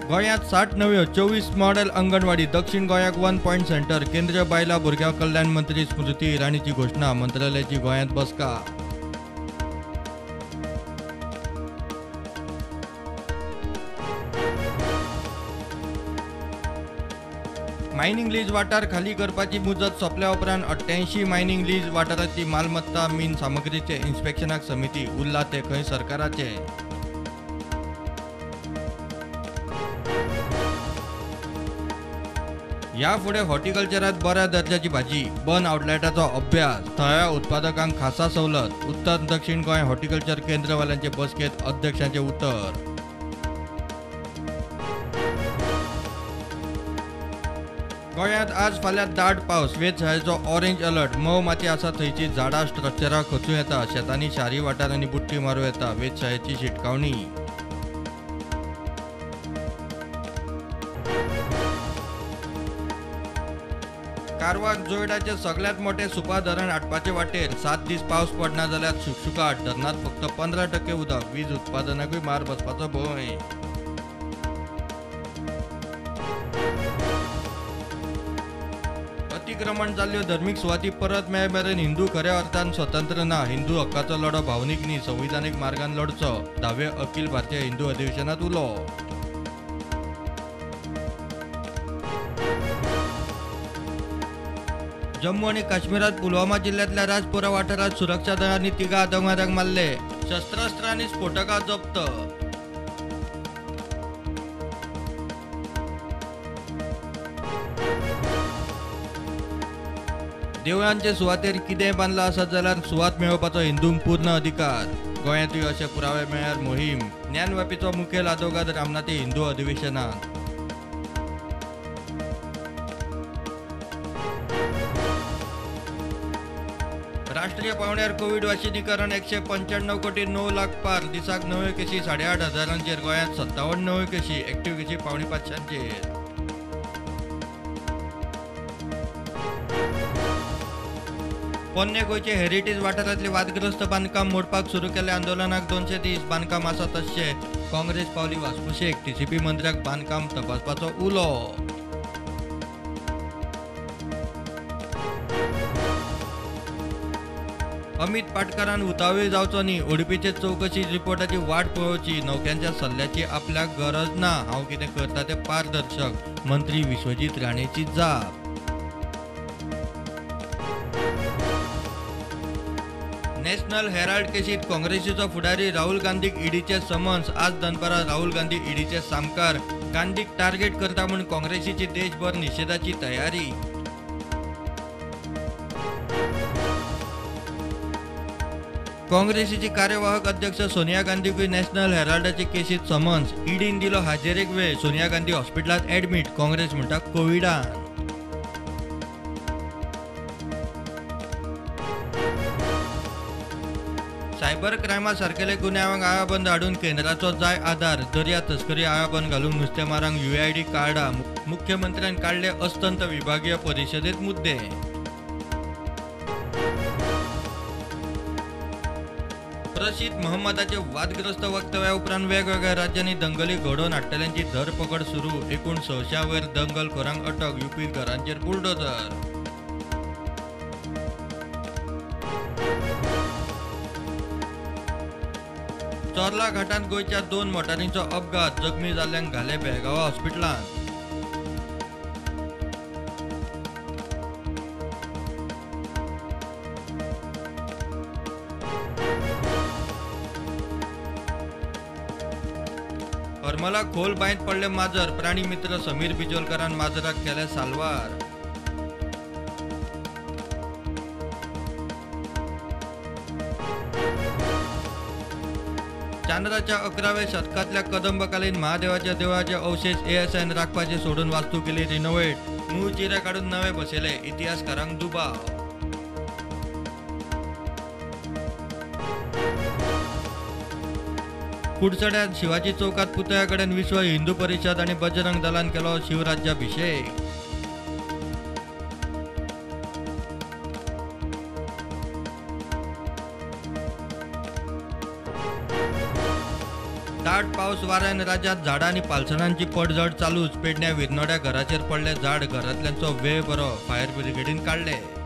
गोंयांत 60 नव्यो 24 मॉडेल अंगणवाडी, दक्षिण गोंयाक 1 पॉयंट सेंटर, केंद्रीय बायलां भुरग्यां कल्याण मंत्री स्मृती इराणीची घोशणा, मंत्रालयाची गोंयांत बसका. मायनिंग लीज वाठार खाली करपाची मुजत सोंपल्या उपरांत 88 मायनिंग लीज वाठारांतली मालमत्ता मीन सामग्रीचे इन्स्पेक्शनाक समिती, उरला ते खंय सरकाराचे. ह्या फुडें हॉर्टिकल्चरात बऱ्या दर्जाची भाजी, बन आउटलेटाचो अभ्यास, थळाव्या उत्पादकांक खासा सवलत, उत्तर दक्षिण गोंय हॉर्टिकल्चर केंद्रवाल्यांचे बसकेंत अध्यक्षांचे उतर. गोंयांत आज फाल्यां दाट पावस, वेधशाळेचो ऑरेंज अलर्ट, मोव माती आसा थंयची झाडां स्ट्रक्चरां खचूं येता, शेतांनी शारी वाठारांनी बुडटी मारूं येता, वेधशाळेची शिटकावणी. कारवार जोयडाचे सगळ्यात मोठे सुपा धरण आटपाचे वाटेर, 7 दीस पावस पडना जाल्यार शुकशुकाट, धरणांत फक्त 15% उदक, वीज उत्पादनाकूय मार बसपाचो भंय. अतिक्रमण जाल्ल्यो धर्मीक सुवाती परत मेळ मेरेन हिंदू खऱ्या अर्थान स्वतंत्र ना, हिंदू हक्काचो लढो भावनीक न्ही संविधानीक मार्गान लढचो, 10व्या अखिल भारतीय हिंदू अधिवेशनात उलो. जम्मू आनी काश्मीरात पुलवामा जिल्ह्यांतल्या राजपुरा वाठारात सुरक्षा दळांनी 3 आतंकवाद्यांक मारले, शस्त्रास्त्रां आनी स्फोटकां जप्त. देवळांचे सुवातेर कितेंय बांदलां आसत जाल्यार सुवात मेळोवपाचो हिंदूंक पूर्ण अधिकार, गोंयांतूय अशे पुरावे मेळ्ळ्यार मोहीम, ज्ञानवापीचो मुखेल आदोगाद रामनाथी हिंदू अधिवेशनात. राष्ट्रीय पावंड्यार कोवीड वाशिनीकरण 195 कोटी 9 लाख पार, दिसाक नव्यो केशी 8,500 हजारांचेर, गोंयांत 57 नव्यो केशी, एक्टिव्ह केशी 475. पोन्ने गोंयचे हेरिटेज वाठारांतले वादग्रस्त बांदकाम मोडपाक सुरू केल्ल्या आंदोलनाक 200 दीस, बांदकाम आसा तशें, काँग्रेस पावली वासपुशेक, टीसीपी मंत्र्याक बांदकाम तपासपाचो उलो. अमित पाटकारान उतावीळ जावचो न्ही, ओडीपीचे चवकशी रिपोर्टाची वाट पळोवची, नौक्यांच्या सल्ल्याची आपल्याक गरज ना, हांव कितें करता तें पारदर्शक, मंत्री विश्वजीत राणेची जाप. नॅशनल हेराल्ड केशीत काँग्रेसीचो फुडारी राहुल गांधीक ईडीचे समन्स, आज दनपारां राहुल गांधी ईडीचे सामकार, गांधीक टार्गेट करता म्हूण काँग्रेसीची देशभर निशेधाची तयारी. काँग्रेसीची कार्यवाहक अध्यक्ष सोनिया गांधीकूय नॅशनल हेराल्डाचे केशीत समन्स, ईडीन दिलो हाजेरेक वेळ, सोनिया गांधी हॉस्पिटलांत ॲडमीट, काँग्रेस म्हणटा कोविडान. सायबर क्रायमा सारकेले गुन्यांवांक आळाबंद हाडून केंद्राचो जाय आदार, दर्या तस्करी आळाबंद घालूंक नुस्तेमारांक UID कार्डां, मुख्यमंत्र्यान काडले अस्तंत विभागीय परिशदेंत मुद्दे. रशीद महम्मदाचे वादग्रस्त वक्तव्या उपरांत वेगवेगळ्या राज्यांनी दंगली घडोवन हाडटल्यांची धरपकड सुरू, एकूण 600 वयर दंगलखोरांक अटक, युपीत घरांचेर बुलडोजर. चोर्ला घाटांत गोंयच्या 2 मोटारींचो अपघात, जखमी जाल्ल्यांक घाले बेळगांव हॉस्पिटलांत. हरमला खोल बांयत पडले माजर, प्राणी मित्र समीर बिजोलकरान माजराक केले साल्वार. चांद्राच्या 11व्या शतकांतल्या कदंबकालीन महादेवाच्या देवळाचे अवशेष एएसआयन राखपाचे सोडून वास्तू केली रिनोव्हेट, मूळ चिरे काडून नवे बसयले, इतिहासकारांक दुबाव. कुडचड्यात शिवाजी चौकात पुतळ्या कडेन विश्व हिंदू परिषद आनी बजरंग दलान केलो शिवराज्याभिषेक. दाट पावस वाऱ्यान राज्यात झाडां आनी पालसणांची पडझड चालूच. पेडण्या विरनोड्या घराचेर पडले झाड, घरांतल्यांचो वेळ बरो, फायर ब्रिगेडीन काडले.